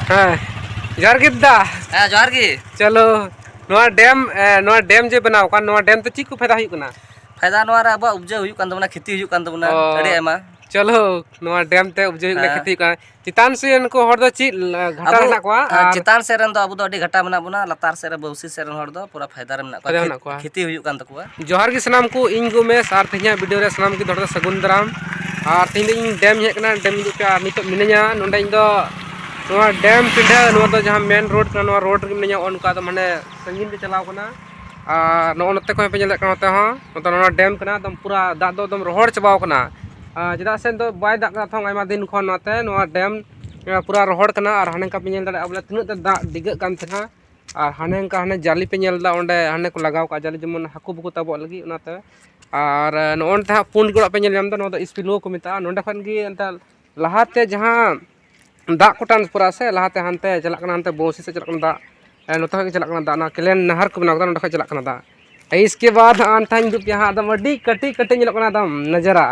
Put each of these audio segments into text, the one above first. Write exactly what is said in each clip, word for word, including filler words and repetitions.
ᱦᱮᱸ, ᱡᱚᱦᱟᱨ ᱜᱮ ᱫᱟ᱾ ᱦᱮᱸ, ᱡᱚᱦᱟᱨ ᱜᱮ᱾ ᱪᱚᱞᱚ, ᱱᱚᱣᱟ ᱰᱮᱢ, ᱮ, ᱱᱚᱣᱟ ᱰᱮᱢ ᱡᱮ ᱵᱮᱱᱟᱣ ᱠᱟᱱ, ᱱᱚᱣᱟ ᱰᱮᱢ ᱛᱮ ᱪᱮᱫ ᱠᱚ ᱯᱷᱟᱭᱫᱟ ᱦᱩᱭᱩᱜ ᱠᱟᱱᱟ? ᱯᱷᱟᱭᱫᱟ ᱱᱚᱣᱟ ᱨᱮ ᱟᱵᱚᱣᱟᱜ ᱩᱯᱡᱟᱹ ᱦᱩᱭᱩᱜ ᱠᱟᱱ ᱛᱟᱵᱚᱱᱟ, ᱠᱷᱮᱛᱤ ᱦᱩᱭᱩᱜ ᱠᱟᱱ ᱛᱟᱵᱚᱱᱟ, ᱚ, ᱟᱹᱰᱤ ᱟᱭᱢᱟ᱾ ᱪᱚᱞᱚ, ᱱᱚᱣᱟ ᱰᱮᱢ ᱛᱮ ᱩᱯᱡᱟᱹ ᱦᱩᱭᱩᱜ ᱠᱟᱱᱟ, ᱦᱮᱸ᱾ ᱠᱷᱮᱛᱤ ᱦᱩᱭᱩᱜ ᱠᱟᱱᱟ᱾ ᱪᱮᱛᱟᱱ ᱥᱮᱫ ᱨᱮᱱ ᱠᱚ ᱦᱚᱲ ᱫᱚ ᱪᱮᱫ, ᱮ, ᱜᱷᱟᱴᱟ ᱟᱵᱚ, ᱨᱮ ᱦᱮᱱᱟᱜ ᱠᱚᱣᱟ? ᱦᱮᱸ, ᱟᱨ ᱪᱮᱛᱟᱱ ᱥᱮᱫ ᱨᱮᱱ ᱫᱚ ᱟᱵᱚ ᱫᱚ ᱟᱹᱰᱤ ᱜᱷᱟᱴᱟ ᱢᱮᱱᱟᱜ ᱵᱚᱱᱟ, ᱞᱟᱛᱟᱨ ᱥᱮᱫ ᱨᱮ ᱵᱟᱹᱣᱥᱤ ᱥᱮᱫ ᱨᱮᱱ ᱦᱚᱲ ᱫᱚ ᱯᱩᱨᱟᱹ ᱯᱷᱟᱭᱫᱟ ᱨᱮ ᱢᱮᱱᱟᱜ ᱠᱚᱣᱟ, ᱯᱷᱟᱭᱫᱟ ᱠᱷᱮᱛ-, ᱢᱮᱱᱟᱜ ᱠᱚᱣᱟ᱾ ᱠᱷᱮᱛᱤ ᱦᱩᱭᱩᱜ ᱠᱟᱱ ᱛᱟᱠᱚᱣᱟ᱾ ᱡᱚᱦᱟᱨ ᱜᱮ ᱥᱟᱱᱟᱢ ᱠᱚ, ᱤᱧ ᱜᱮ ᱩᱢᱮᱥ, ᱟᱨ ᱛᱮᱦᱮᱧᱟᱜ video ᱨᱮ ᱥᱟᱱᱟᱢ ᱠᱚ ᱫᱚᱦᱲᱟ ᱛᱮ ᱥᱟᱹᱜᱩᱱ ᱫᱟᱨᱟᱢ᱾ ᱟᱨ ᱛᱮᱦᱮᱧ ᱫᱚ ᱤᱧ ᱰᱮᱢ ᱤᱧ ᱦᱮᱡ ᱠᱟᱱᱟ, ᱰᱮᱢ ᱤᱧ ᱩᱫᱩᱜ ᱯᱮᱭᱟ᱾ ᱟᱨ ᱱᱤᱛᱚᱜ ᱢᱤᱱᱟᱹᱧᱟ, ᱱᱚᱸᱰᱮ ᱤᱧ ᱫᱚ ᱱᱚᱣᱟ ᱰᱮᱢ ᱯᱤᱸᱰᱟᱹ, ᱱᱚᱣᱟ ᱫᱚ ᱡᱟᱦᱟᱸ main road ᱠᱟᱱᱟ, ᱱᱚᱣᱟ road ᱨᱮᱜᱮ ᱢᱤᱱᱟᱹᱧᱟ᱾ ᱱᱚᱜᱼᱚ ᱱᱚᱝᱠᱟ ᱫᱚ ᱢᱟᱱᱮ ᱥᱟᱺᱜᱤᱧ ᱛᱮ ᱪᱟᱞᱟᱣ ᱠᱟᱱᱟ᱾ ᱟᱨ ᱱᱚᱜᱼᱚ ᱱᱚᱛᱮ ᱠᱷᱚᱱ ᱯᱮ ᱧᱮᱞᱮᱫ ᱠᱟᱱᱟ, ᱱᱚᱛᱮ ᱦᱚᱸ, ᱱᱚᱛᱮ ᱱᱚᱣᱟ ᱰᱮᱢ ᱠᱟᱱᱟ, ᱮᱠᱫᱚᱢ ᱯᱩᱨᱟ ᱫᱟᱜ ᱫᱚ ᱮᱠᱫᱚᱢ ᱨᱚᱦᱚᱲ ᱪᱟᱵᱟᱣ ᱠᱟᱱᱟ᱾ ᱟᱨ ᱪᱮᱫᱟᱜ ᱥᱮ ᱱᱤᱛᱚᱜ ᱵᱟᱭ ᱫᱟᱜ ᱠᱟᱫᱟ ᱛᱚ, ᱟᱭᱢᱟ ᱫᱤᱱ ᱠᱷᱚᱱ, ᱚᱱᱟᱛᱮ ᱱᱚᱣᱟ ᱰᱮᱢ, ᱮ, ᱯᱩᱨᱟ ᱨᱚᱦᱚᱲ ᱠᱟᱱᱟ᱾ ᱟᱨ ᱦᱟᱱᱮ ᱚᱱᱠᱟ ᱯᱮ ᱧᱮᱞ ᱫᱟᱲᱮᱭᱟᱜᱼᱟ ᱵᱚᱞᱮ ᱛᱤᱱᱟᱹᱜ ᱛᱮ ᱫᱟᱜ ᱰᱤᱜᱟᱹᱜ ᱠᱟᱱ ᱛᱟᱦᱮᱱᱟ᱾ ᱟᱨ ᱦᱟᱱᱮ ᱚᱱᱠᱟ ᱦᱟᱱᱮ ᱡᱟᱹᱞᱤ ᱯᱮ ᱧᱮᱞ ᱮᱫᱟ, ᱚᱸᱰᱮ ᱦᱟᱱᱮ ᱠᱚ ᱞᱟᱜᱟᱣ ᱠᱟᱜᱼᱟ ᱡᱟᱹᱞᱤ, ᱡᱮᱢᱚᱱ ᱦᱟᱹᱠᱩ ᱵᱟᱠᱚ ᱛᱟᱵᱚᱜ ᱞᱟᱹᱜᱤᱫ, ᱚᱱᱟᱛᱮ᱾ ᱟᱨ, ᱮ, ᱱᱚᱜᱼᱚ ᱱᱚᱛᱮ ᱦᱟᱸᱜ ᱯᱩᱸᱰ ᱜᱮ ᱚᱲᱟᱜ ᱯᱮ ᱧᱮᱞ ᱧᱟᱢ ᱮᱫᱟ, ᱱᱚᱣᱟ ᱫᱚ spillway ᱠᱚ ᱢᱮᱛᱟᱜᱼᱟ᱾ ᱱᱚᱸᱰᱮ ᱠᱷᱚᱱ ᱜᱮ ᱮᱱᱛᱮ ᱞᱟᱦᱟᱛᱮ ᱡᱟᱦᱟᱸ ᱫᱟᱜ ᱠᱚ transferᱟ ᱥᱮ, ᱞᱟᱦᱟᱛᱮ ᱦᱟᱱᱛᱮ ᱪᱟᱞᱟᱜ ᱠᱟᱱᱟ, ᱦᱟᱱᱛᱮ ᱵᱚᱝᱥᱤ ᱥᱮᱫ ᱪᱟᱞᱟᱜ ᱠᱟᱱᱟ ᱫᱟᱜ, ᱮ, ᱱᱚᱛᱮ ᱠᱷᱚᱱ ᱜᱮ ᱪᱟᱞᱟᱜ ᱠᱟᱱᱟ ᱫᱟᱜ, ᱚᱱᱟ ᱠᱮᱱᱮᱞ ᱱᱟᱦᱟᱨ ᱠᱚ ᱵᱮᱱᱟᱣ ᱠᱟᱫᱟ, ᱱᱚᱸᱰᱮ ᱠᱷᱚᱱ ᱪᱟᱞᱟᱜ ᱠᱟᱱᱟ ᱫᱟᱜ᱾ ᱤᱥᱠᱮ ᱵᱟᱫ ᱦᱟᱸᱜ ᱟᱱᱛᱷᱟᱧ ᱩᱫᱩᱜ ᱯᱮᱭᱟ ᱦᱟᱸᱜ, ᱮᱠᱫᱚᱢ ᱟᱹᱰᱤ ᱠᱟᱹᱴᱤᱡ ᱠᱟᱹᱴᱤᱡ ᱧᱮᱞᱚᱜ ᱠᱟᱱᱟ ᱮᱠᱫᱚᱢ ᱱᱟᱡᱟᱨᱟ᱾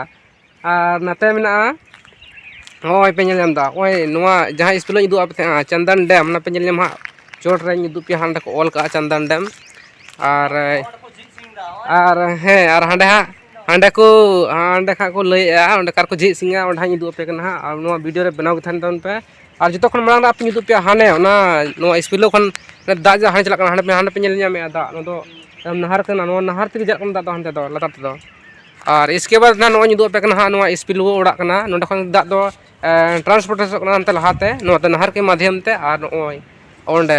ᱟᱨ ᱱᱚᱛᱮ ᱢᱮᱱᱟᱜᱼᱟ, ᱱᱚᱜᱼᱚᱭ ᱯᱮ ᱧᱮᱞ ᱧᱟᱢ ᱮᱫᱟ, ᱱᱚᱜᱼᱚᱭ ᱱᱚᱣᱟ ᱡᱟᱦᱟᱸ spillway ᱤᱧ ᱩᱫᱩᱜ ᱟᱯᱮ ᱛᱟᱦᱮᱸᱜᱼᱟ, ᱪᱚᱱᱫᱚᱱ ᱰᱮᱢ, ᱚᱱᱟ ᱯᱮ ᱧᱮᱞ ᱧᱟᱢᱟ ᱦᱟᱸᱜ, ᱪᱚᱴ ᱨᱮᱧ ᱩᱫᱩᱜ ᱯᱮᱭᱟ ᱦᱟᱸᱜ, ᱚᱸᱰᱮ ᱠᱚ ᱚᱞ ᱠᱟᱜᱼᱟ ᱪᱚᱱᱫᱚᱱ ᱰᱮᱢ᱾ ᱟᱨ, ᱟᱨ ᱦᱮᱸ, ᱟᱨ ᱦᱟᱸᱰᱮ ᱦᱟᱸᱜ, ᱦᱟᱸᱰᱮ ᱠᱚ, ᱦᱟᱸᱰᱮ ᱠᱷᱟᱱ ᱠᱚ ᱞᱟᱹᱭᱮᱫᱼᱟ, ᱚᱸᱰᱮ ᱠᱟᱨ ᱠᱚ ᱡᱷᱤᱡ ᱥᱤᱧᱟ, ᱚᱸᱰᱮ ᱦᱟᱸᱜ ᱤᱧ ᱩᱫᱩᱜ ᱟᱯᱮ ᱠᱟᱱᱟ ᱦᱟᱸᱜ᱾ ᱟᱨ ᱱᱚᱣᱟ video ᱨᱮ ᱵᱮᱱᱟᱣ ᱜᱮ ᱛᱟᱦᱮᱱ ᱛᱟᱵᱚᱱ ᱯᱮ᱾ ᱟᱨ ᱡᱚᱛᱚ ᱠᱷᱚᱱ ᱢᱟᱲᱟᱝ ᱨᱮ ᱟᱯᱮᱧ ᱩᱫᱩᱜ ᱯᱮᱭᱟ ᱦᱟᱱᱮ ᱚᱱᱟ, ᱱᱚᱣᱟ spillway ᱠᱷᱚᱱ ᱫᱟᱜ ᱡᱟᱦᱟᱸ ᱦᱟᱸᱰᱮ ᱪᱟᱞᱟᱜ ᱠᱟᱱᱟ, ᱦᱟᱸᱰᱮ ᱯᱮ, ᱦᱟᱸᱰᱮ ᱯᱮ ᱧᱮᱞ ᱧᱟᱢᱮᱫᱼᱟ ᱫᱟᱜ, ᱱᱚᱣᱟ ᱫᱚ ᱱᱟᱦᱟᱨ ᱠᱟᱱᱟ, ᱱᱚᱣᱟ ᱱᱟᱦᱟᱨ ᱛᱮᱜᱮ ᱪᱟᱞᱟᱜ ᱠᱟᱱᱟ ᱫᱟᱜ ᱫᱚ ᱦᱟᱱᱛᱮ ᱫᱚ ᱞᱟᱛᱟᱨ ᱛᱮᱫᱚ᱾ ᱟᱨ ᱤᱥᱠᱮ ᱵᱟᱫ ᱱᱟᱦᱟᱜ ᱱᱚᱜᱼᱚᱭ ᱤᱧ ᱩᱫᱩᱜ ᱟᱯᱮ ᱠᱟᱱᱟ ᱦᱟᱸᱜ, ᱱᱚᱣᱟ spillway ᱚᱲᱟᱜ ᱠᱟᱱᱟ, ᱱᱚᱸᱰᱮ ᱠᱷᱚᱱ ᱫᱟᱜ ᱫᱚ, ᱮ, transportation ᱠᱟᱱᱟ ᱦᱟᱱᱛᱮ ᱞᱟᱦᱟᱛᱮ, ᱱᱚᱣᱟ ᱫᱚ ᱱᱟᱦᱟᱨ ᱠᱮ ᱢᱟᱫᱷᱭᱚᱢ ᱛᱮ, ᱟᱨ ᱱᱚᱜᱼᱚᱭ ᱚᱸᱰᱮ,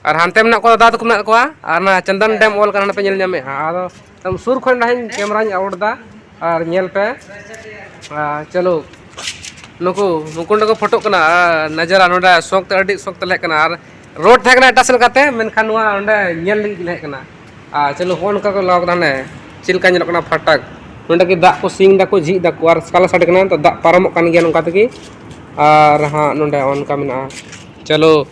ᱟᱨ ᱦᱟᱱᱛᱮ ᱢᱮᱱᱟᱜ ᱠᱚᱣᱟ ᱫᱟᱫᱟ ᱛᱟᱠᱚ ᱢᱮᱱᱟᱜ ᱠᱚᱣᱟ, ᱟᱨ ᱚᱱᱟ ᱪᱚᱱᱫᱚᱱ ᱰᱮᱢ ᱚᱞ ᱠᱟᱱᱟ, ᱦᱟᱸᱰᱮ ᱯᱮ ᱧᱮᱞ ᱧᱟᱢᱮᱫᱼᱟ᱾ ᱟᱫᱚ ᱮᱠᱫᱚᱢ ᱥᱩᱨ ᱠᱷᱚᱱ ᱱᱟᱦᱟᱜ ᱤᱧ cameraᱧ outᱫᱟ, ᱟᱨ ᱧᱮᱞ ᱯᱮ᱾ ᱟᱨ ᱪᱚᱞᱚ, ᱱᱩᱠᱩ, ᱱᱩᱠᱩ ᱱᱚᱸᱰᱮ ᱠᱚ ᱯᱷᱳᱴᱳᱜ ᱠᱟᱱᱟ, ᱟᱨ ᱱᱟᱡᱟᱨᱟ ᱱᱚᱸᱰᱮ ᱥᱚᱠ ᱛᱮ, ᱟᱹᱰᱤ ᱥᱚᱠ ᱛᱮᱞᱮ ᱦᱮᱡ ᱠᱟᱱᱟ, ᱟᱨ road ᱛᱟᱦᱮᱸ ᱠᱟᱱᱟ ᱮᱴᱟᱜ ᱥᱮᱫ ᱞᱮᱠᱟᱛᱮ, ᱢᱮᱱᱠᱷᱟᱱ ᱱᱚᱣᱟ ᱚᱸᱰᱮ ᱧᱮᱞ ᱞᱟᱹᱜᱤᱫ ᱜᱮᱞᱮ ᱦᱮᱡ ᱠᱟᱱᱟ᱾ ᱟᱨ ᱪᱚᱞᱚ, ᱦᱚᱸᱜᱼᱚ ᱱᱚᱝᱠᱟ ᱠᱚ ᱞᱟᱜᱟᱣ ᱠᱟᱫᱟ, ᱦᱟᱱᱮ ᱪᱮᱫ ᱞᱮᱠᱟ ᱧᱮᱞᱚᱜ ᱠᱟᱱᱟ ᱯᱷᱟᱴᱟᱠ, ᱱᱚᱸᱰᱮ ᱜᱮ ᱫᱟᱜ ᱠᱚ ᱥᱤᱝ ᱫᱟᱠᱚ, ᱡᱷᱤᱡ ᱫᱟᱠᱚ, ᱟᱨ ᱥᱟᱞᱟ ᱥᱟᱰᱮ ᱠᱟᱱᱟ, ᱛᱚ ᱫᱟᱜ ᱯᱟᱨᱚᱢᱚᱜ ᱠᱟᱱ ᱜᱮᱭᱟ ᱱᱚᱝᱠᱟ ᱛᱮᱜᱮ᱾ ᱟᱨ ᱦᱟᱸᱜ ᱱᱚᱸᱰᱮ ᱚᱱᱠᱟ ᱢᱮᱱᱟᱜᱼᱟ᱾ ᱪᱚᱞᱚ,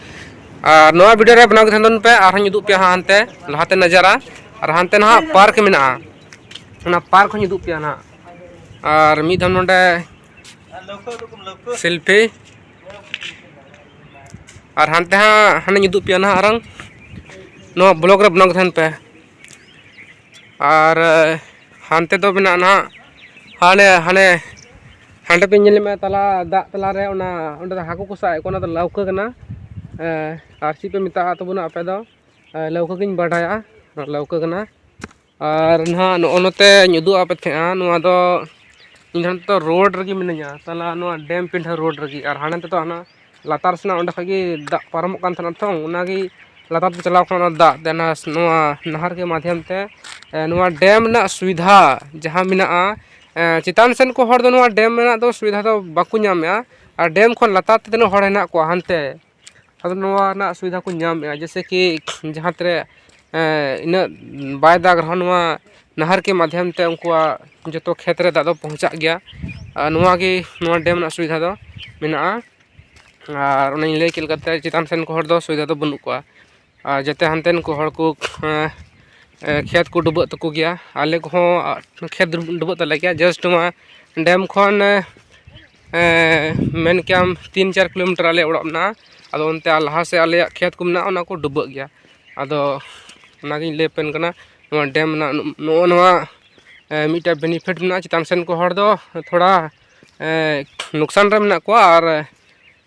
ᱟᱨ ᱱᱚᱣᱟ video ᱨᱮ ᱵᱮᱱᱟᱣ ᱜᱮ ᱛᱟᱦᱮᱱ ᱛᱟᱵᱚᱱ ᱯᱮ, ᱟᱨᱦᱚᱸᱧ ᱩᱫᱩᱜ ᱯᱮᱭᱟ ᱦᱟᱸᱜ ᱦᱟᱱᱛᱮ ᱞᱟᱦᱟᱛᱮ ᱱᱟᱡᱟᱨᱟ, ᱟᱨ ᱦᱟᱱᱛᱮ ᱱᱟᱦᱟᱜ park ᱢᱮᱱᱟᱜᱼᱟ, ᱚᱱᱟ park ᱦᱚᱸᱧ ᱩᱫᱩᱜ ᱯᱮᱭᱟ ᱱᱟᱦᱟᱜ᱾ ᱟᱨ ᱢᱤᱫ ᱫᱷᱟᱣ ᱱᱚᱸᱰᱮ selfie᱾ ᱟᱨ ᱦᱟᱱᱛᱮ ᱦᱟᱸᱜ ᱦᱟᱱᱮᱧ ᱩᱫᱩᱜ ᱯᱮᱭᱟ ᱱᱟᱦᱟᱜ ᱟᱨᱟᱝ, ᱱᱚᱣᱟ ᱵᱞᱚᱠ ᱨᱮ ᱵᱮᱱᱟᱣ ᱛᱟᱦᱮᱱ ᱯᱮ᱾ ᱟᱨ ᱦᱟᱱᱛᱮ ᱫᱚ ᱢᱮᱱᱟᱜᱼᱟ ᱱᱟᱦᱟᱜ ᱦᱟᱱᱮ ᱦᱟᱱᱮ ᱦᱟᱸᱰᱮ ᱯᱮ ᱧᱮᱞ ᱢᱮ ᱛᱟᱞᱟ ᱫᱟᱜ ᱛᱟᱞᱟᱨᱮ ᱚᱱᱟ ᱚᱸᱰᱮ ᱫᱚ ᱦᱟᱹᱠᱩ ᱠᱚ ᱥᱟᱵ ᱮᱫ ᱠᱚᱣᱟ, ᱚᱱᱟ ᱫᱚ ᱞᱟᱹᱣᱠᱟᱹ ᱠᱟᱱᱟ᱾ ᱟᱨ ᱪᱮᱫ ᱯᱮ ᱢᱮᱛᱟᱜᱼᱟ ᱛᱟᱵᱚᱱᱟ ᱟᱯᱮ ᱫᱚ? ᱞᱟᱹᱣᱠᱟᱹ ᱜᱤᱧ ᱵᱟᱰᱟᱭᱟ, ᱞᱟᱹᱣᱠᱟᱹ ᱠᱟᱱᱟ᱾ ᱟᱨ ᱱᱟᱦᱟᱜ ᱱᱚᱜᱼᱚ ᱱᱚᱛᱮᱧ ᱩᱫᱩᱜ ᱟᱯᱮ ᱛᱟᱦᱮᱸᱜᱼᱟ, ᱱᱚᱣᱟ ᱫᱚ ᱤᱧ ᱫᱚ ᱱᱤᱛᱚᱜ ᱨᱳᱰ ᱨᱮᱜᱮ ᱢᱤᱱᱟᱹᱧᱟ, ᱛᱟᱞᱟ ᱱᱚᱣᱟ ᱰᱮᱢ ᱯᱤᱸᱰᱷᱟᱹ ᱨᱳᱰ ᱨᱮᱜᱮ᱾ ᱟᱨ ᱦᱟᱱᱮ ᱛᱮᱫᱚ ᱦᱟᱱᱟ ᱞᱟᱛᱟᱨ ᱥᱮᱱᱟᱜ ᱚᱸᱰᱮ ᱠᱷᱚᱡ ᱜᱮ ᱫᱟᱜ ᱯᱟᱨᱚᱢᱚᱜ ᱠᱟᱱ ᱛᱟᱦᱮᱱᱟ ᱛᱚ, ᱚᱱᱟᱜᱮ ᱞᱟᱛᱟᱨ ᱛᱮ ᱪᱟᱞᱟᱣ ᱠᱟᱱᱟ ᱚᱱᱟ ᱫᱟᱜ ᱛᱮ, ᱚᱱᱟ ᱱᱚᱣᱟ ᱱᱟᱦᱟᱨ ᱜᱮ ᱢᱟᱫᱷᱭᱚᱢ ᱛᱮ, ᱮ, ᱱᱚᱣᱟ ᱰᱮᱢ ᱨᱮᱱᱟᱜ ᱥᱩᱵᱤᱫᱷᱟ ᱡᱟᱦᱟᱸ ᱢᱮᱱᱟᱜᱼᱟ᱾ ᱮ, ᱪᱮᱛᱟᱱ ᱥᱮᱱ ᱠᱚ ᱦᱚᱲ ᱫᱚ ᱱᱚᱣᱟ ᱰᱮᱢ ᱨᱮᱱᱟᱜ ᱫᱚ ᱥᱩᱵᱤᱫᱷᱟ ᱫᱚ ᱵᱟᱠᱚ ᱧᱟᱢᱮᱜᱼᱟ, ᱟᱨ ᱰᱮᱢ ᱠᱷᱚᱱ ᱞᱟᱛᱟᱨ ᱛᱮ ᱛᱤᱱᱟᱹᱜ ᱦᱚᱲ ᱦᱮᱱᱟᱜ ᱠᱚᱣᱟ ᱦᱟᱱᱛᱮ, ᱟᱫᱚ ᱱᱚᱣᱟ ᱨᱮᱱᱟᱜ ᱥᱩᱵᱤᱫᱷᱟ ᱠᱚ ᱧᱟᱢᱮᱜᱼᱟ᱾ ᱡᱮᱭᱥᱮ ᱠᱤ ᱡᱟᱦᱟᱸ ᱛᱤᱱᱟᱹᱜ, ᱮ, ᱤᱱᱟᱹᱜ ᱵᱟᱭ ᱫᱟᱜᱽ ᱨᱮᱦᱚᱸ ᱱᱚᱣᱟ ᱱᱟᱦᱟᱨ ᱠᱮ ᱢᱟᱫᱷᱭᱚᱢ ᱛᱮ ᱩᱱᱠᱩᱣᱟᱜ ᱡᱚᱛᱚ ᱠᱷᱮᱛ ᱨᱮ ᱫᱟᱜ ᱫᱚ ᱯᱳᱸᱣᱪᱷᱟᱜ ᱜᱮᱭᱟ᱾ ᱟᱨ ᱱᱚᱣᱟ ᱜᱮ ᱱᱚᱣᱟ ᱰᱮᱢ ᱨᱮᱱᱟᱜ ᱥᱩᱵᱤᱫᱷᱟ ᱫᱚ ᱢᱮᱱᱟᱜᱼᱟ᱾ ᱟᱨ ᱚᱱᱮᱧ ᱞᱟᱹᱭ ᱠᱮᱫ ᱞᱮᱠᱟᱛᱮ ᱪᱮᱛᱟᱱ ᱥᱮᱱ ᱠᱚ ᱦᱚᱲ ᱫᱚ ᱥᱩᱵᱤᱫᱷᱟ ᱫᱚ ᱵᱟᱹᱱᱩᱜ ᱠᱚᱣᱟ᱾ ᱟᱨ ᱡᱟᱛᱮ ᱦᱟᱱᱛᱮᱱ ᱠᱚ ᱦᱚᱲ ᱠᱚ, ᱮ, ᱮ, ᱠᱷᱮᱛ ᱠᱚ ᱰᱩᱵᱟᱹᱜ ᱛᱟᱠᱚ ᱜᱮᱭᱟ, ᱟᱞᱮ ᱠᱚᱦᱚᱸ, ᱟ, ᱠᱷᱮᱛ ᱰᱩᱵᱟᱹᱜ ᱛᱟᱞᱮ ᱜᱮᱭᱟ᱾ ᱡᱟᱥᱴ ᱱᱚᱣᱟ ᱰᱮᱢ ᱠᱷᱚᱱ, ᱮ, ᱮ, ᱢᱮᱱ ᱠᱮᱭᱟᱢ ᱛᱤᱱ ᱪᱟᱨ ᱠᱤᱞᱳᱢᱤᱴᱟᱨ ᱟᱞᱮᱭᱟᱜ ᱚᱲᱟᱜ ᱢᱮᱱᱟᱜᱼᱟ᱾ ᱟᱫᱚ ᱚᱱᱛᱮ ᱟᱨ ᱞᱟᱦᱟ ᱥᱮᱫ ᱟᱞᱮᱭᱟᱜ ᱠᱷᱮᱛ ᱠᱚ ᱢᱮᱱᱟᱜᱼᱟ, ᱚᱱᱟ ᱠᱚ ᱰᱩᱵᱟᱹᱜ ᱜᱮᱭᱟ᱾ ᱟᱫᱚ ᱚᱱᱟᱜᱤᱧ ᱞᱟᱹᱭ ᱟᱯᱮᱱ ᱠᱟᱱᱟ, ᱱᱚᱣᱟ ᱰᱮᱢ ᱨᱮᱱᱟᱜ ᱱᱚᱜᱼᱚ ᱱᱚᱣᱟ, ᱮ, ᱢᱤᱫᱴᱮᱱ ᱵᱮᱱᱤᱯᱷᱤᱴ ᱢᱮᱱᱟᱜᱼᱟ᱾ ᱪᱮᱛᱟᱱ ᱥᱮᱱ ᱠᱚ ᱦᱚᱲ ᱫᱚ ᱛᱷᱚᱲᱟ, ᱮ, ᱞᱚᱠᱥᱟᱱ ᱨᱮ ᱢᱮᱱᱟᱜ ᱠᱚᱣᱟ, ᱟᱨ,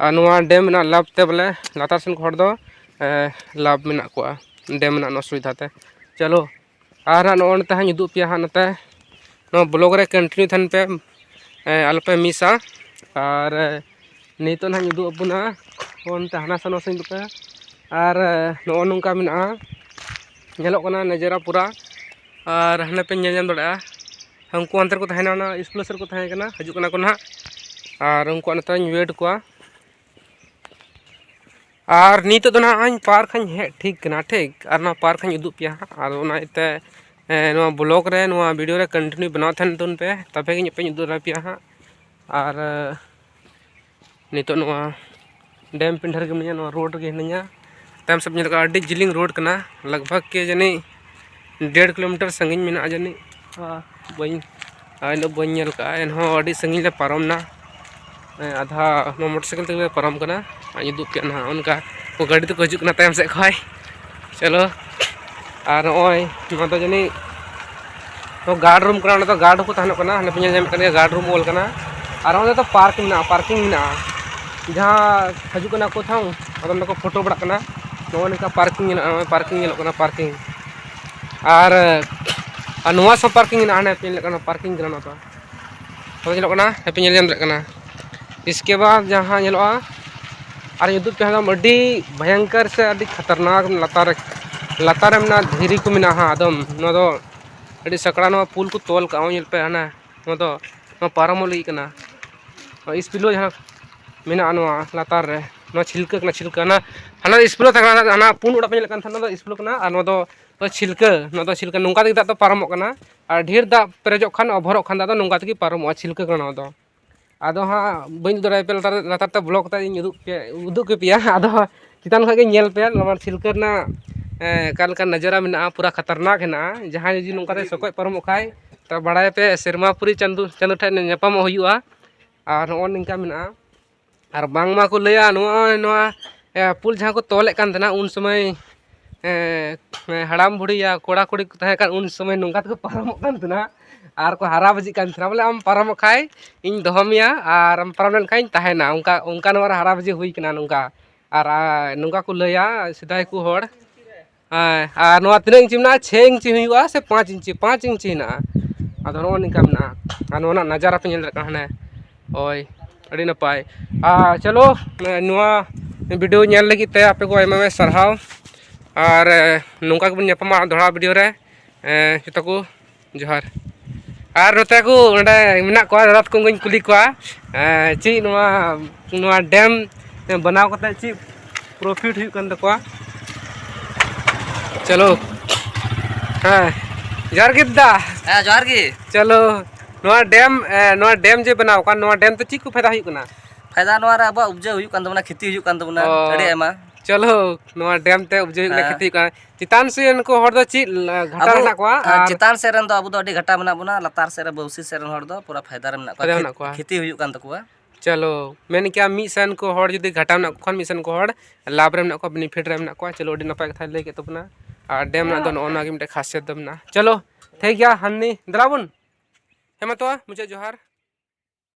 ᱟᱨ ᱱᱚᱣᱟ ᱰᱮᱢ ᱨᱮᱱᱟᱜ ᱞᱟᱵᱷ ᱛᱮ ᱵᱚᱞᱮ ᱞᱟᱛᱟᱨ ᱥᱮᱱ ᱠᱚ ᱦᱚᱲ ᱫᱚ, ᱮ, ᱞᱟᱵᱷ ᱢᱮᱱᱟᱜ ᱠᱚᱣᱟ ᱰᱮᱢ ᱨᱮᱱᱟᱜ ᱱᱚᱣᱟ ᱥᱩᱵᱤᱫᱷᱟ ᱛᱮ᱾ ᱪᱚᱞᱚ, ᱟᱨ ᱦᱟᱸᱜ ᱱᱚᱜᱼᱚ ᱱᱚᱛᱮ ᱦᱟᱸᱜ ᱤᱧ ᱩᱫᱩᱜ ᱯᱮᱭᱟ ᱦᱟᱸᱜ ᱱᱚᱛᱮ᱾ ᱱᱚᱣᱟ ᱵᱞᱚᱜ ᱨᱮ ᱠᱚᱱᱴᱤᱱᱤᱭᱩ ᱛᱟᱦᱮᱱ ᱯᱮ, ᱮ, ᱟᱞᱚᱯᱮ ᱢᱤᱥᱟ᱾ ᱟᱨ, ᱮ, ᱱᱤᱛᱚᱜ ᱱᱟᱦᱟᱜ ᱤᱧ ᱩᱫᱩᱜ ᱟᱵᱚᱱᱟ, ᱚᱱᱛᱮ ᱦᱟᱱᱟ ᱥᱟ ᱱᱚᱣᱟ ᱥᱟᱧ ᱩᱫᱩᱜ ᱯᱮᱭᱟ᱾ ᱟᱨ, ᱮ, ᱱᱚᱜᱼᱚ ᱱᱚᱝᱠᱟ ᱢᱮᱱᱟᱜᱼᱟ, ᱧᱮᱞᱚᱜ ᱠᱟᱱᱟ ᱱᱟᱡᱟᱨᱟ ᱯᱩᱨᱟ᱾ ᱟᱨ ᱦᱟᱱᱮ ᱯᱮ ᱧᱮᱞ ᱧᱟᱢ ᱫᱟᱲᱮᱭᱟᱜᱼᱟ, ᱩᱱᱠᱩ ᱚᱱᱛᱮ ᱨᱮᱠᱚ ᱛᱟᱦᱮᱱᱟ, ᱚᱱᱟ ᱥᱠᱩᱞ ᱥᱮᱫ ᱨᱮᱠᱚ ᱛᱟᱦᱮᱸ ᱠᱟᱱᱟ, ᱦᱤᱡᱩᱜ ᱠᱟᱱᱟ ᱠᱚ ᱱᱟᱦᱟᱜ᱾ ᱟᱨ ᱩᱱᱠᱩᱣᱟᱜ ᱱᱤᱛᱚᱜ ᱤᱧ ᱣᱮᱴ ᱠᱚᱣᱟ᱾ ᱟᱨ ᱱᱤᱛᱚᱜ ᱫᱚ ᱱᱟᱦᱟᱜ ᱤᱧ ᱯᱟᱨᱠ ᱦᱟᱸᱜ ᱤᱧ ᱦᱮᱡ ᱴᱷᱤᱠ ᱠᱟᱱᱟ, ᱴᱷᱤᱠ᱾ ᱟᱨ ᱱᱚᱣᱟ ᱯᱟᱨᱠ ᱦᱟᱸᱜ ᱤᱧ ᱩᱫᱩᱜ ᱯᱮᱭᱟ ᱦᱟᱸᱜ᱾ ᱟᱫᱚ ᱚᱱᱟ ᱤᱭᱟᱹᱛᱮ, ᱮ, ᱱᱚᱣᱟ ᱵᱞᱚᱜ ᱨᱮ, ᱱᱚᱣᱟ ᱵᱷᱤᱰᱤᱭᱳ ᱨᱮ ᱠᱚᱱᱴᱤᱱᱤᱭᱩ ᱵᱮᱱᱟᱣ ᱛᱟᱦᱮᱱ ᱛᱟᱵᱚᱱ ᱯᱮ, ᱛᱚᱵᱮ ᱜᱮ ᱤᱧ ᱯᱮᱧ ᱩᱫᱩᱜ ᱫᱟᱲᱮ ᱯᱮᱭᱟ ᱦᱟᱸᱜ᱾ ᱟᱨ, ᱮ, ᱱᱤᱛᱚᱜ ᱱᱚᱣᱟ ᱰᱮᱢ ᱯᱤᱸᱰᱷᱟᱹ ᱨᱮᱜᱮ ᱢᱤᱱᱟᱹᱧᱟ, ᱱᱚᱣᱟ ᱨᱳᱰ ᱨᱮᱜᱮ ᱦᱤᱱᱟᱹᱧᱟ᱾ ᱛᱟᱭᱚᱢ ᱥᱮᱫ ᱧᱮᱞ ᱠᱟᱜᱼᱟ, ᱟᱹᱰᱤ ᱡᱤᱞᱤᱧ ᱨᱳᱰ ᱠᱟᱱᱟ, ᱞᱟᱜᱽ ᱵᱷᱟᱜᱽ ᱠᱮ ᱡᱟᱹᱱᱤᱡ ᱰᱮᱲ ᱠᱤᱞᱳᱢᱤᱴᱟᱨ ᱥᱟᱺᱜᱤᱧ ᱢᱮᱱᱟᱜᱼᱟ ᱡᱟᱹᱱᱤᱡ᱾ ᱟᱨ ᱵᱟᱹᱧ, ᱟᱨ ᱤᱱᱟᱹᱜ ᱵᱟᱹᱧ ᱧᱮᱞ ᱠᱟᱜᱼᱟ, ᱮᱱᱦᱚᱸ ᱟᱹᱰᱤ ᱥᱟᱺᱜᱤᱧ ᱞᱮ ᱯᱟᱨᱚᱢ ᱱᱟ᱾ ᱦᱮᱸ, ᱟᱫᱷᱟ ᱱᱚᱣᱟ ᱢᱚᱴᱚᱨ ᱥᱟᱭᱠᱮᱞ ᱛᱮᱜᱮ ᱞᱮ ᱯᱟᱨᱚᱢ ᱠᱟᱱᱟ᱾ ᱟᱨ ᱩᱫᱩᱜ ᱯᱮᱭᱟ ᱱᱟᱦᱟᱜ, ᱚᱱᱠᱟ ᱠᱚ ᱜᱟᱹᱰᱤ ᱛᱮᱠᱚ ᱦᱤᱡᱩᱜ ᱠᱟᱱᱟ ᱛᱟᱭᱚᱢ ᱥᱮᱫ ᱠᱷᱚᱡ᱾ ᱪᱚᱞᱚ, ᱟᱨ ᱱᱚᱜᱼᱚᱭ ᱱᱚᱣᱟ ᱫᱚ ᱡᱟᱹᱱᱤᱡ ᱛᱚ ᱜᱟᱨᱰ ᱨᱩᱢ ᱠᱟᱱᱟ, ᱚᱸᱰᱮ ᱫᱚ ᱜᱟᱨᱰ ᱦᱚᱸᱠᱚ ᱛᱟᱦᱮᱱᱚᱜ ᱠᱟᱱᱟ᱾ ᱦᱟᱸᱰᱮ ᱯᱮ ᱧᱮᱞ ᱧᱟᱢᱮᱫ ᱠᱟᱱ ᱜᱮᱭᱟ, ᱜᱟᱨᱰ ᱨᱩᱢ ᱚᱞ ᱠᱟᱱᱟ᱾ ᱟᱨ ᱚᱸᱰᱮ ᱫᱚ ᱯᱟᱨᱠ ᱢᱮᱱᱟᱜᱼᱟ, ᱯᱟᱨᱠᱤᱝ ᱢᱮᱱᱟᱜᱼᱟ᱾ ᱡᱟᱦᱟᱸ ᱦᱤᱡᱩᱜ ᱠᱟᱱᱟ ᱠᱚ ᱛᱷᱟᱝ, ᱟᱫᱚ ᱚᱸᱰᱮ ᱠᱚ ᱯᱷᱳᱴᱳ ᱵᱟᱲᱟᱜ ᱠᱟᱱᱟ᱾ ᱱᱚᱜᱼᱚ ᱱᱚᱝᱠᱟ ᱯᱟᱨᱠᱤᱝ ᱧᱮᱞᱚᱜᱼᱟ, ᱱᱚᱜᱼᱚᱭ ᱯᱟᱨᱠᱤᱝ ᱧᱮᱞᱚᱜ ᱠᱟᱱᱟ, ᱯᱟᱨᱠᱤᱝ᱾ ᱟᱨ, ᱟᱨ ᱱᱚᱣᱟ ᱥᱚᱵ ᱯᱟᱨᱠᱤᱝ ᱢᱮᱱᱟᱜᱼᱟ, ᱦᱟᱸᱰᱮ ᱯᱮ ᱧᱮᱞ ᱧᱟᱢᱮᱫ ᱠᱟᱱᱟ, ᱯᱟᱨᱠᱤᱝ ᱠᱟᱱᱟ ᱱᱚᱣᱟ ᱫᱚ᱾ ᱱᱚᱣᱟ ᱧᱮᱞᱚᱜ ᱠᱟᱱᱟ, ᱦᱟᱸᱰᱮ ᱯᱮ ᱧᱮᱞ ᱧᱟᱢ ᱫᱟᱲᱮᱭᱟᱜ ᱠᱟᱱᱟ᱾ ᱤᱥᱠᱮ ᱵᱟᱫ ᱡᱟᱦᱟᱸ ᱧᱮᱞᱚᱜᱼᱟ, ᱟᱨ ᱩᱫᱩᱜ ᱯᱮ ᱮᱠᱫᱚᱢ ᱟᱹᱰᱤ ᱵᱷᱚᱭᱚᱝᱠᱚᱨ ᱥᱮ ᱟᱹᱰᱤ ᱠᱷᱟᱛᱟᱨᱱᱟᱠ ᱞᱟᱛᱟᱨ ᱨᱮ, ᱞᱟᱛᱟᱨ ᱨᱮ ᱢᱮᱱᱟᱜᱼᱟ, ᱫᱷᱤᱨᱤ ᱠᱚ ᱢᱮᱱᱟᱜᱼᱟ ᱦᱟᱸᱜ᱾ ᱮᱠᱫᱚᱢ ᱱᱚᱣᱟ ᱫᱚ ᱟᱹᱰᱤ ᱥᱟᱠᱲᱟ ᱱᱚᱣᱟ ᱯᱩᱞ ᱠᱚ ᱛᱚᱞ ᱠᱟᱜᱼᱟ, ᱧᱮᱞ ᱯᱮ ᱦᱟᱱᱟ, ᱱᱚᱣᱟ ᱫᱚ ᱱᱚᱣᱟ ᱯᱟᱨᱚᱢᱚᱜ ᱞᱟᱹᱜᱤᱫ ᱠᱟᱱᱟ᱾ ᱱᱚᱣᱟ ᱥᱯᱤᱞᱳ ᱡᱟᱦᱟᱸ ᱢᱮᱱᱟᱜᱼᱟ ᱱᱚᱣᱟ ᱞᱟᱛᱟᱨ ᱨᱮ, ᱱᱚᱣᱟ ᱪᱷᱤᱞᱠᱟᱹ ᱠᱟᱱᱟ, ᱪᱷᱤᱞᱠᱟᱹ ᱦᱟᱱᱟ, ᱦᱟᱱᱟ ᱥᱯᱤᱞᱳ ᱛᱟᱦᱮᱸ ᱠᱟᱱᱟ, ᱦᱟᱱᱟ ᱯᱩᱱ ᱚᱲᱟᱜ ᱯᱮ ᱧᱮᱞᱮᱫ ᱠᱟᱱ ᱛᱟᱦᱮᱸᱱᱟ, ᱱᱚᱣᱟ ᱫᱚ ᱥᱯᱤᱞᱳ ᱠᱟᱱᱟ᱾ ᱟᱨ ᱱᱚᱣᱟ ᱫᱚ ᱱᱚᱣᱟ ᱪᱷᱤᱞᱠᱟᱹ, ᱱᱚᱣᱟ ᱫᱚ ᱪᱷᱤᱞᱠᱟᱹ, ᱱᱚᱝᱠᱟ ᱛᱮᱜᱮ ᱫᱟᱜ ᱫᱚ ᱯᱟᱨᱚᱢᱚᱜ ᱠᱟᱱᱟ᱾ ᱟᱨ ᱰᱷᱮᱨ ᱫᱟᱜ ᱯᱮᱨᱮᱡᱚᱜ ᱠᱷᱟᱱ, ᱚᱵᱷᱚᱨᱚᱜ ᱠᱷᱟᱱ ᱫᱚ ᱟᱫᱚ ᱱᱚᱝᱠᱟ ᱛᱮᱜᱮ ᱯᱟᱨᱚᱢᱚᱜᱼᱟ ᱪᱷᱤᱞᱠᱟᱹ ᱠᱟᱱᱟ ᱱᱚᱣᱟ ᱫᱚ᱾ ᱟᱫᱚ ᱦᱟᱸᱜ ᱵᱟᱹᱧ ᱩᱫᱩᱜ ᱫᱟᱲᱮᱭᱟᱯᱮᱭᱟ, ᱞᱟᱛᱟᱨ, ᱞᱟᱛᱟᱨ ᱛᱮ ᱵᱞᱚᱠ ᱠᱟᱛᱮ ᱤᱧ ᱩᱫᱩᱜ ᱯᱮᱭᱟ, ᱩᱫᱩᱜ ᱠᱮᱯᱮᱭᱟ᱾ ᱟᱫᱚ ᱪᱮᱛᱟᱱ ᱠᱷᱚᱱ ᱜᱮ ᱧᱮᱞ ᱯᱮ, ᱱᱚᱣᱟ ᱪᱷᱤᱞᱠᱟᱹ ᱨᱮᱱᱟᱜ, ᱮᱸ, ᱚᱠᱟ ᱞᱮᱠᱟ ᱱᱟᱡᱟᱨᱟ ᱢᱮᱱᱟᱜᱼᱟ, ᱯᱩᱨᱟ ᱠᱷᱟᱛᱟᱨᱱᱟᱠ ᱦᱮᱱᱟᱜᱼᱟ᱾ ᱡᱟᱦᱟᱸᱭ ᱡᱩᱫᱤ ᱱᱚᱝᱠᱟ ᱛᱮ ᱥᱚᱠᱚᱡ ᱯᱟᱨᱚᱢᱚᱜ ᱠᱷᱟᱡ, ᱛᱚ ᱵᱟᱲᱟᱭᱟᱯᱮ ᱥᱮᱨᱢᱟ ᱯᱩᱨᱤ ᱪᱟᱸᱫᱚ, ᱪᱟᱸᱫᱚ ᱴᱷᱮᱱ ᱧᱟᱯᱟᱢᱚᱜ ᱦᱩᱭᱩᱜᱼᱟ᱾ ᱟᱨ ᱱᱚᱜᱼᱚ ᱱᱤᱝᱠᱟ ᱢᱮᱱᱟᱜᱼᱟ᱾ ᱟᱨ ᱵᱟᱝᱢᱟ ᱠᱚ ᱞᱟᱹᱭᱟ ᱱᱚᱜᱼᱚᱭ ᱱᱚᱣᱟ, ᱮ, ᱯᱩᱞ ᱡᱟᱦᱟᱸ ᱠᱚ ᱛᱚᱞᱮᱫ ᱠᱟᱱ ᱛᱟᱦᱮᱱᱟ ᱩᱱ ᱥᱚᱢᱚᱭ, ᱮ, ᱦᱟᱲᱟᱢ ᱵᱩᱲᱦᱤ ᱭᱟ ᱠᱚᱲᱟ ᱠᱩᱲᱤ ᱠᱚ ᱛᱟᱦᱮᱸ ᱠᱟᱱ ᱩᱱ ᱥᱚᱢᱚᱭ ᱱᱚᱝᱠᱟ ᱛᱮᱠᱚ ᱯᱟᱨᱚᱢᱚᱜ ᱠᱟᱱ ᱛᱟᱦᱮᱱᱟ᱾ ᱟᱨ ᱠᱚ ᱦᱟᱨᱟ ᱵᱟᱡᱤᱜ ᱠᱟᱱ ᱛᱟᱦᱮᱱᱟ, ᱵᱚᱞᱮ ᱟᱢ ᱯᱟᱨᱚᱢᱚᱜ ᱠᱷᱟᱡ ᱤᱧ ᱫᱚᱦᱚ ᱢᱮᱭᱟ, ᱟᱨ ᱟᱢ ᱯᱟᱨᱚᱢ ᱞᱮᱱᱠᱷᱟᱱ ᱤᱧ ᱛᱟᱦᱮᱱᱟ᱾ ᱚᱱᱠᱟ, ᱚᱱᱠᱟ ᱱᱚᱣᱟ ᱨᱮ ᱦᱟᱨᱟ ᱵᱟᱡᱤ ᱦᱩᱭ ᱠᱟᱱᱟ ᱱᱚᱝᱠᱟ᱾ ᱟᱨ, ᱟᱨ ᱱᱚᱝᱠᱟ ᱠᱚ ᱞᱟᱹᱭᱟ ᱥᱮᱫᱟᱭ ᱠᱚ ᱦᱚᱲ᱾ ᱦᱮᱸ, ᱟᱨ ᱱᱚᱣᱟ ᱛᱤᱱᱟᱹᱜ ᱤᱧᱪᱤ ᱢᱮᱱᱟᱜᱼᱟ? ᱪᱷᱚᱭ ᱤᱧᱪᱤ ᱦᱩᱭᱩᱜᱼᱟ ᱥᱮ ᱯᱟᱸᱪ ᱤᱧᱪᱤ? ᱯᱟᱸᱪ ᱤᱧᱪᱤ ᱦᱮᱱᱟᱜᱼᱟ᱾ ᱟᱫᱚ ᱱᱚᱜᱼᱚ ᱱᱤᱝᱠᱟ ᱢᱮᱱᱟᱜᱼᱟ᱾ ᱟᱨ ᱱᱚᱣᱟ ᱨᱮᱱᱟᱜ ᱱᱟᱡᱟᱨᱟ ᱯᱮ ᱧᱮᱞ ᱫᱟᱲᱮᱭᱟᱜ ᱠᱟᱱᱟ ᱦᱟᱱᱮ᱾ ᱦᱳᱭ, ᱟᱹᱰᱤ ᱱᱟᱯᱟᱭ᱾ ᱟᱨ ᱪᱚᱞᱚ, ᱱᱚᱣᱟ ᱵᱷᱤᱰᱤᱭᱳ ᱧᱮᱞ ᱞᱟᱹᱜᱤᱫ ᱛᱮ ᱟᱯᱮ ᱠᱚ ᱟᱭᱢᱟ ᱟᱭᱢᱟ ᱥᱟᱨᱦᱟᱣ᱾ ᱟᱨ, ᱮ, ᱱᱚᱝᱠᱟ ᱜᱮᱵᱚᱱ ᱧᱟᱯᱟᱢᱟ ᱫᱚᱦᱲᱟ ᱵᱷᱤᱰᱤᱭᱳ ᱨᱮ᱾ ᱮ, ᱡᱚᱛᱚ ᱠᱚ ᱡᱚᱦᱟᱨ᱾ ᱟᱨ ᱱᱚᱛᱮ ᱠᱚ ᱚᱸᱰᱮ ᱢᱮᱱᱟᱜ ᱠᱚᱣᱟ, ᱫᱟᱫᱟ ᱛᱟᱠᱚ ᱚᱱᱠᱟᱧ ᱠᱩᱞᱤ ᱠᱚᱣᱟ, ᱮᱸ, ᱪᱮᱫ ᱱᱚᱣᱟ, ᱱᱚᱣᱟ ᱰᱮᱢ ᱵᱮᱱᱟᱣ ᱠᱟᱛᱮ ᱪᱮᱫ ᱯᱨᱚᱯᱷᱤᱴ ᱦᱩᱭᱩᱜ ᱠᱟᱱ ᱛᱟᱠᱚᱣᱟ? ᱪᱚᱞᱚ, ᱦᱮᱸ, ᱡᱚᱦᱟᱨ ᱜᱮ ᱫᱟ᱾ ᱦᱮᱸ, ᱡᱚᱦᱟᱨ ᱜᱮ᱾ ᱪᱚᱞᱚ, ᱱᱚᱣᱟ ᱰᱮᱢ, ᱮᱸ, ᱱᱚᱣᱟ ᱰᱮᱢ ᱡᱮ ᱵᱮᱱᱟᱣ ᱠᱟᱱ, ᱱᱚᱣᱟ ᱰᱮᱢ ᱛᱮ ᱪᱮᱫ ᱠᱚ ᱯᱷᱟᱭᱫᱟ ᱦᱩᱭᱩᱜ ᱠᱟᱱᱟ? ᱯᱷᱟᱭᱫᱟ ᱱᱚᱣᱟ ᱨᱮ ᱟᱵᱚᱣᱟᱜ ᱩᱯᱡᱟᱹ ᱦᱩᱭᱩᱜ ᱠᱟᱱ ᱛᱟᱵᱚᱱᱟ, ᱠᱷᱮᱛᱤ ᱦᱩᱭᱩᱜ ᱠᱟᱱ ᱛᱟᱵᱚᱱᱟ, ᱚ, ᱟᱹᱰᱤ ᱟᱭᱢᱟ᱾ ᱪᱚᱞᱚ, ᱱᱚᱣᱟ ᱰᱮᱢ ᱛᱮ ᱩᱯᱡᱟᱹ ᱦᱩᱭᱩᱜ ᱠᱟᱱᱟ, ᱦᱮᱸ᱾ ᱠᱷᱮᱛᱤ ᱦᱩᱭᱩᱜ ᱠᱟᱱᱟ᱾ ᱪᱮᱛᱟᱱ ᱥᱮᱫ ᱨᱮᱱ ᱠᱚ ᱦᱚᱲ ᱫᱚ ᱪᱮᱫ, ᱮᱸ, ᱜᱷᱟᱴᱟ ᱨᱮ ᱟᱵᱚ, ᱦᱮᱱᱟᱜ ᱠᱚᱣᱟ? ᱦᱮᱸ, ᱟᱨ ᱪᱮᱛᱟᱱ ᱥᱮᱫ ᱨᱮᱱ ᱫᱚ ᱟᱵᱚ ᱫᱚ ᱟᱹᱰᱤ ᱜᱷᱟᱴᱟ ᱢᱮᱱᱟᱜ ᱵᱚᱱᱟ, ᱞᱟᱛᱟᱨ ᱥᱮᱫ ᱨᱮ ᱵᱟᱹᱣᱥᱤ ᱥᱮᱫ ᱨᱮᱱ ᱦᱚᱲ ᱫᱚ ᱯᱩᱨᱟᱹ ᱯᱷᱟᱭᱫᱟ ᱨᱮ ᱢᱮᱱᱟᱜ ᱠᱚᱣᱟ, ᱯᱷᱟᱭᱫᱟ ᱠᱷᱮᱛ-, ᱢᱮᱱᱟᱜ ᱠᱚᱣᱟ᱾ ᱠᱷᱮᱛᱤ ᱦᱩᱭᱩᱜ ᱠᱟᱱ ᱛᱟᱠᱚᱣᱟ᱾ ᱪᱚᱞᱚ, ᱢᱮᱱ ᱠᱮᱭᱟ ᱢᱤᱫ ᱥᱮᱱ ᱠᱚ ᱦᱚᱲ ᱡᱩᱫᱤ ᱜᱷᱟᱴᱟ ᱢᱮᱱᱟᱜ ᱠᱚ ᱠᱷᱟᱱ, ᱢᱤᱫ ᱥᱮᱱ ᱠᱚ ᱦᱚᱲ ᱞᱟᱵᱷ ᱨᱮ ᱢᱮᱱᱟᱜ ᱠᱚᱣᱟ, ᱵᱮᱱᱤᱯᱷᱤᱴ ᱨᱮ ᱢᱮᱱᱟᱜ ᱠᱚᱣᱟ᱾ ᱪᱚᱞᱚ, ᱟᱹᱰᱤ ᱱᱟᱯᱟᱭ ᱠᱟᱛᱷᱟᱭ ᱞᱟᱹᱭ ᱠᱮᱫ ᱛᱟᱵᱚᱱᱟ᱾ ᱟᱨ ᱰᱮᱢ ᱨᱮᱱᱟᱜ ᱫᱚ ᱱᱚᱜᱼᱚ ᱱᱚᱣᱟ ᱜᱮ ᱢᱤᱫᱴᱮᱱ ᱠᱷᱟᱥᱤᱭᱟᱛ ᱫᱚ ᱢᱮᱱᱟᱜᱼᱟ᱾ ᱪᱚᱞᱚ, ᱴᱷᱤᱠ ᱜᱮᱭᱟ, ᱦᱟᱱᱱᱤ ᱫᱮᱞᱟ ᱵᱚᱱ᱾ ᱦᱮᱸ ᱢᱟ ᱛᱚ, ᱢᱩᱪᱟᱹᱫ ᱡᱚᱦᱟᱨ᱾